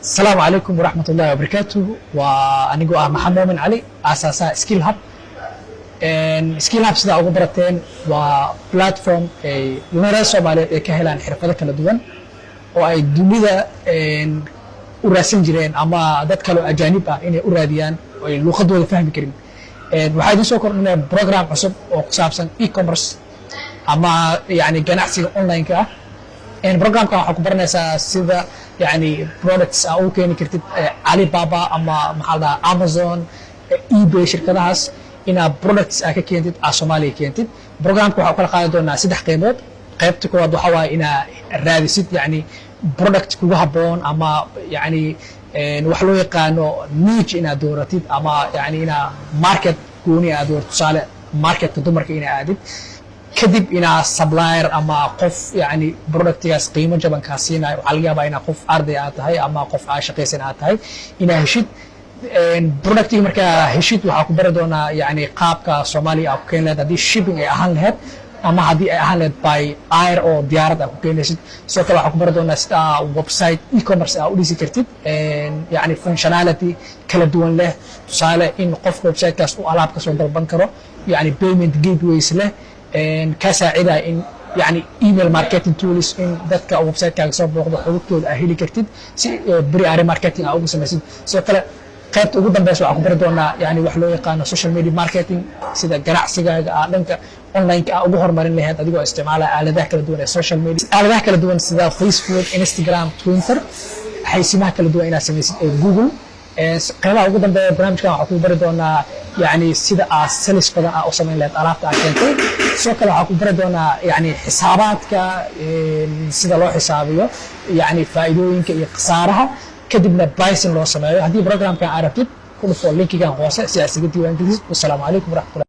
Asalaamu calaykum waraxmat ullahi wabarakaatuh. Waa anigoo ah Maxamed Muumin Cali, aasaasaha Skill Hub. Skill Hub, sidaa ugu barateen, waa platform ay dhalinyarada Soomaaliyeed ay ka helaan xirfado kala duwan oo ay dunida u raadsan jireen ama dad kale oo ajaanib ah inay u raadiyaan oo ay luuqadooda fahmi karin. Waxaa idin soo kordhinaya program cusub oo ku saabsan e-commerce ama yani ganacsiga online-ka ah. Programkan waxaa ku baranaysaa sida yani products aa ugu keeni kartid Alibaba ama, maxaa la dhahaa, Amazon, eBay, shirkadahaas inaad products aa ka keentid, aa Soomaaliya keentid. Programka waxaa u kala qaadi doonaa saddex qaybood. Qaybta koowaad waxaa waaye inaa raadisid yani product kugu habboon ama yani wax loo yaqaano niche inaad dooratid ama yani inaa market gooni aad dooratid, tusaale marketka dumarka inaa aadid. Kadib inaa supplier ama qof yani productigaas qiimo jaban kaa siinayo, waxaa laga yaabaa inaa qof arday aad tahay ama qof aa shaqaysan aad tahay, inaa heshid productiga. Markaa heshid, waxaa ku bari doonaa yani qaabka Soomaaliya aa ku keeni lahayd, haddii shipping ay ahaan lahayd ama haddii ay ahaan lahayd by air oo diyaarad aa ku keenaysid. Sidoo kale waxaa ku bari doonaa sida website e-commerce aa u dhisi kartid, yani functionality kala duwan leh, tusaale in qofka websitekaas uu alaab kasoo dalban karo, yani payment gateways leh, kaa saacidaya in yani email marketing tools, in dadka websitekaaga soo booqdo xogogtooda aa heli kartid si beri ari marketing aa ugu samaysid. Sidoo kale qaybta ugu dambeysa waxaa ku bari doonaa yani wax loo yaqaano social media marketing, sida ganacsigaaga aa dhanka online-ka aa ugu horumarin lahayd adigoo isticmaalaya aaladaha kala duwan ee social media, aaladaha kala duwan sida Facebook, Instagram, Twitter, xaysimaha kala duwan inaad samaysid ee Google. Qeybaha ugu dambeeya barnaamijkan waxaa ku bari doonaa yani sida aa sales badan aa u samayn lahayd alaabta aa keentay. Sidoo kale waxaa ku bari doonaa yani xisaabaadka, sida loo xisaabiyo, yani faa'iidooyinka iyo khasaaraha, kadibna pricing loo sameeyo. Haddii programkan aad rabtid, ku dhufo linkigan hoose si aad isaga diiwaangelisid. Wasalaamu calaykum waraxmatullahi.